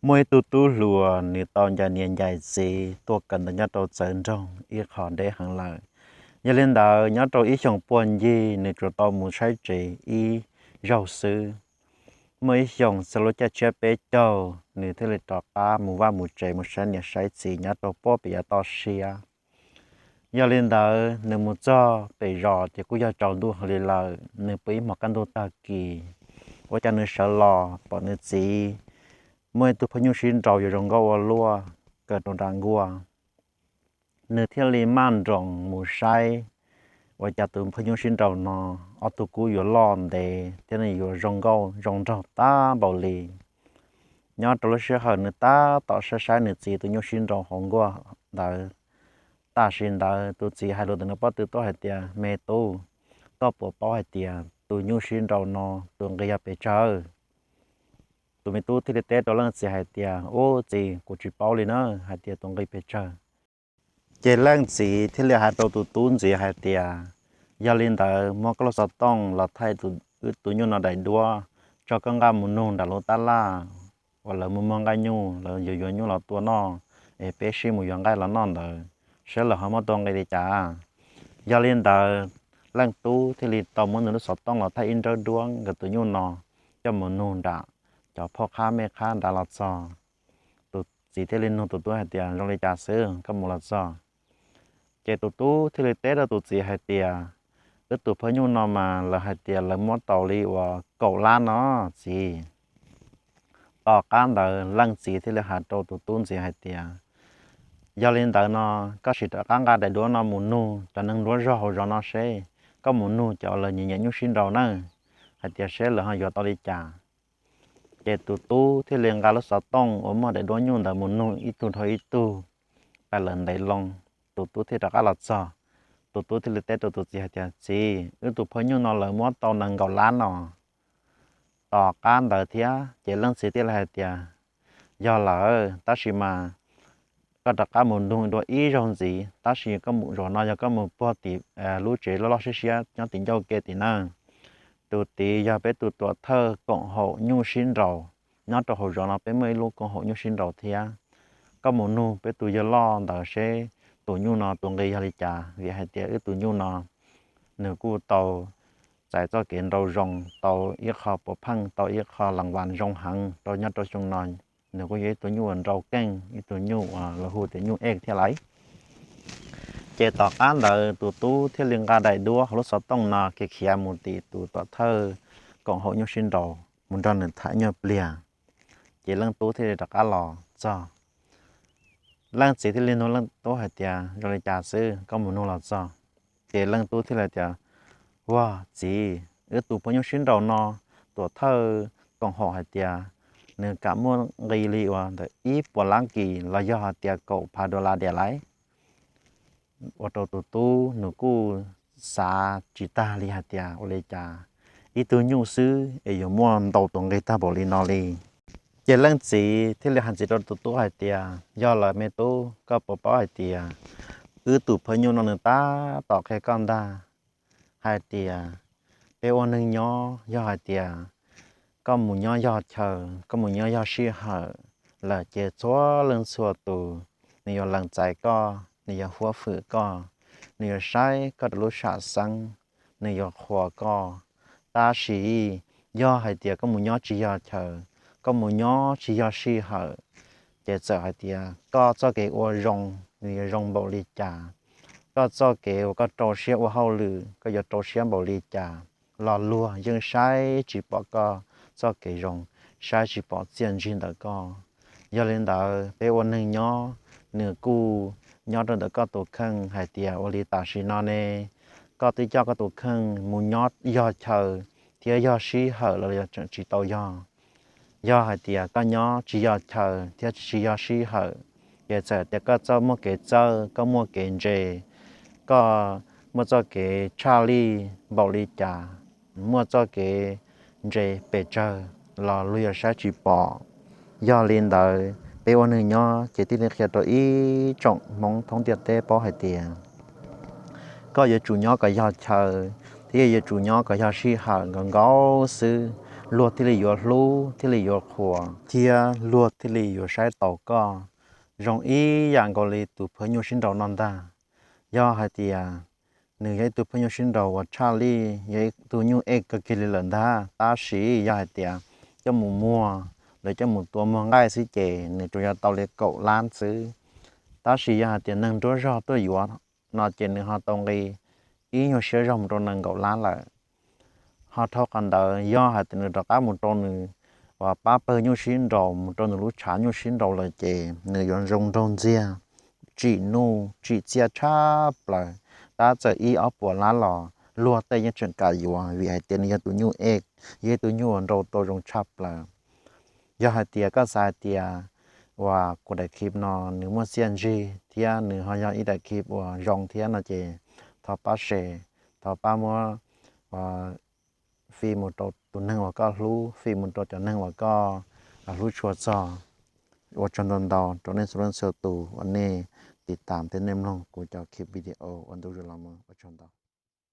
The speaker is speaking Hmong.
Muaj ib tug tub hluas, nws tau ncaim niam ncaim txiv tuaj kawm ntawv nyob rau txawv nroog ib qho deb heev lawm. Yog li ntawd, nyob rau ib xyoos puag ncig, nws tsuas tau mus saib tsev ib zaug xwb. Muaj ib xyoos txog lub caij tshiab peb caug, nws thiaj li rov qab mus vaj mus tsev mus saib niam saib txiv nyob rau puag pem yav toj siab. Yog li ntawd, nws mus txog pem zos ces kuj yog tsaus ntuj heev li lawm, nws pw ib hmos kaj ntug tag kis. Ua cas nws sawv los pom nws txiv muaj ib tug phaj nyuj sib nraus yuav zoo nkauj ua luaj kawm rau nram nkuaj. Nws thiaj li maj nroos mus saib, ua cas tus phaj nyuj sib nraus no ob tug kub yuav loj ntev thiab nws yuav zoo nkauj zoo nraug tag npaum li. Nyob rau lub sij hawm nws tab tom saib saib nws txiv tus nyuj sib nraus hauv nkuaj ntawd, tam sim ntawd tus txiv hais lus ntawm nws pob tw tuaj hais tias, Me tub, koj puas paub hais tias tus nyuj sib nraus no tus nqi yog pes tsawg? Tus me tub thiaj li teb rau leej txiv hais tias, Ub txiv, kuv tsis paub li na, hais tias tus nqi pes tsawg. Ces leej txiv thiaj li hais rau tus tub ntxiv hais tias, Yog li ntawd muab koj lub xov tooj los thaij tus nyuj no daim duab, tso koj nqa mus nug nram lub tab laj uas lawv muag muag nqaij nyuj, lawv yuav yuav nyuj los tua noj, es peb sib mus yuav nqaij los noj ntawd, saib lawv ho muab tua nqi li cas. Yog li ntawd, leej tub thiaj li tau muab nws lub xov tooj los thaij ib nrawb duab nkawd tus nyuj no coj mus nug nram cov phauj qhab mej qhab nrad los txog. Tus txiv thiaj li nug tus tub hais tias, Zoo li cas xwb koj mus los txog? Ces tus tub thiaj li teb rau tus txiv hais tias, Wb tus phaj nyuj no mas lawv hais tias lawv muab tau li uas kaum lab no txiv. Tom qab ntawd leej txiv thiaj li hais rau tus tub ntxiv hais tias, Yog li ntawd no, koj sim rov qab nqa daim duab no mus nug cov neeg nruab zog hauv zos no seb, koj mus nug cov lawv nyiam nyiam nyuj sib nraus na, hais tias seb lawv ho yuav tau li cas. Ces tus tub thiaj li nqa lub xov tooj uas muaj daim duab nyuj ntawd mus nug ib tug dhau ib tug, pais lawm ntev loo, tus tub thiaj rov qab los txog. Tus tub thiaj li teb rau tus txiv hais tias, Txiv, wb tus phaj nyuj no lawv muab tau nees nkaum lab no. Tom qab ntawd thiab ces leej txiv thiaj li hais tias, Yog lawm, tab sis mas koj rov qab mus nug dua ib zaug ntxiv, tab sis koj mus zaum no yog koj mus puag tim lub tsev loj loj siab siab nyob tim ncauj ke tim na. Tus tid yog peb tus tuam thawj koom haum nyuj sib nraus. Nyob rau hauv zos no peb muaj ib lub koom haum nyuj sib nraus thiab. Koj mus nug peb tus yawg loj ntawd seb tus nyuj no tus nqi yog li cas, vim hais tias wb tus nyuj no nws kuj tau txais txoj kev nrau zoo, tau ib qho puav pheej, tau ib qho las vas zoo heev rau nyob rau xyoo no. Nws kuj yog ib tug nyuj uas nrau keej, ib tug nyuj uas lawv hu tias nyuj ej thiab lawm. Ces tom qab ntawd tus tub thiaj li nqa daim duab hauv lub xov tooj no khiav khiav mus tim tus tuam thawj koom haum nyuj sib nraus mus nrog nws tham nyuag pliag. Ces leej tub thiaj li rov qab los txog. Leej txiv thiaj li nug leej tub hais tias, Zoo li cas xwb koj mus nug los txog? Ces leej tub thiaj li tias, Ua txiv, wb tus phaj nyuj sib nraus no, tuam thawj koom haum hais tias nws kam muaj nqi li uas ntawm ib puas lab kis los yog hais tias kaum phav dollar diam lawm. Ua rau tus tub nws kuj xav tsis tag li hais tias ua li cas ib tug nyuj xwb es yuav muaj ntau tus nqi tag npaum li no li. Ces leej txiv thiaj li hais ntxiv rau tus tub hais tias, Yog lawm me tub, koj puas paub hais tias wb tus phaj nyuj no nws tab tom qhia koj ntag, hais tias peb ua neeg nyob yog hais tias koj mus nyob yog chaw, koj mus nyob yog sij hawm lawm ces txhua leej txhua tus nws yuav lees txais koj, nws yuav huab hwm koj, nws yuav saib koj rau lub sam xeeb, nws yuav qhuas koj. Tab sis yog hais tias koj mus nyob tsis yog chaw, koj mus nyob tsis yog sij hawm, ces txawm hais tias koj txoj kev ua zoo nws yuav zoo npaum li cas, koj txoj kev uas koj rau siab ua hauj lwm koj yuav rau siab npaum li cas, lo luag yeej saib tsis pom koj txoj kev zoo, saib tsis pom txiaj ntsig ntawm koj. Yog li ntawd peb ua neeg nyob, nws kuj nyob rau ntawm koj tus kheej hais tias ua li tam sim no ne, koj twb coj koj tus kheej mus nyob yog chaw thiab yog sij hawm los yog tseem tsis tau yog. Yog hais tias koj nyob tsis yog chaw thiab tsis yog sij hawm, ces txawm tias koj txawj muaj kev txawj, koj muaj kev ntse, koj muaj txoj kev tshaj lij npaum li cas, muaj txoj kev ntse pes tsawg los luag yuav saib tsis pom. Yog li ntawd peb ua neeg nyob ces thiaj li qhia rau ib tsoom Hmoob thoob ntiaj teb paub hais tias koj yuav tsum nyob kom yog chaw thiab yuav tsum nyob kom yog sij hawm nkaus nkaus xwb, luag thiaj li yuav hlub, thiaj li yuav qhuas, thiab luag thiaj li yuav saib taus koj zoo ib yam nkaus li tus phaj nyuj sib nraus no ntag. Yog hais tias nws yog ib tug phaj nyuj sib nraus uas tshaj lij, yog ib tug nyuj ej kawg kiag li lawm ntag, tab sis yog hais tias coj mus muag, lawv coj mus tua muag nqaij xwb ces nws tsuas yog tau li kaum lab xwb. Tab sis yog hais tias neeg nruab zog tuaj yuav no ces nws ho tau nqi ib nyuag siab zog mus rau nees nkaum lab lawm. Ho dhau qhov ntawd, yog hais tias nws rov qab mus rau nws uas pab pawg nyuj sib nraus, mus rau nws lub tshav nyuj sib nraus lawm ces nws yuav zoo nraug ntxiag, tsim nuj tsim txiaj tshaj plaws. Tab txawm ib ob puas lab los luag tej yeej tseem kam yuav, vim hais tias nws yog tus nyuj ej, yog ib tug nyuj uas nraus tau zoo tshaj plaws. Yog hais tias koj xav hais tias uas kuv daim clip no nws muaj txiaj ntsig thiab nws ho yog ib daim clip uas zoo thiab no ces thov pab share, thov pab muab fij mus rau tus neeg uas koj hlub, fij mus rau cov neeg uas koj hlub tshua txog. Ua tsaug ntau ntau rau nej txhua leej txhua tus uas nej tiv tam thiab nej mloog kuv cov clip video uas ntu zus los mus. Ua tsaug ntau.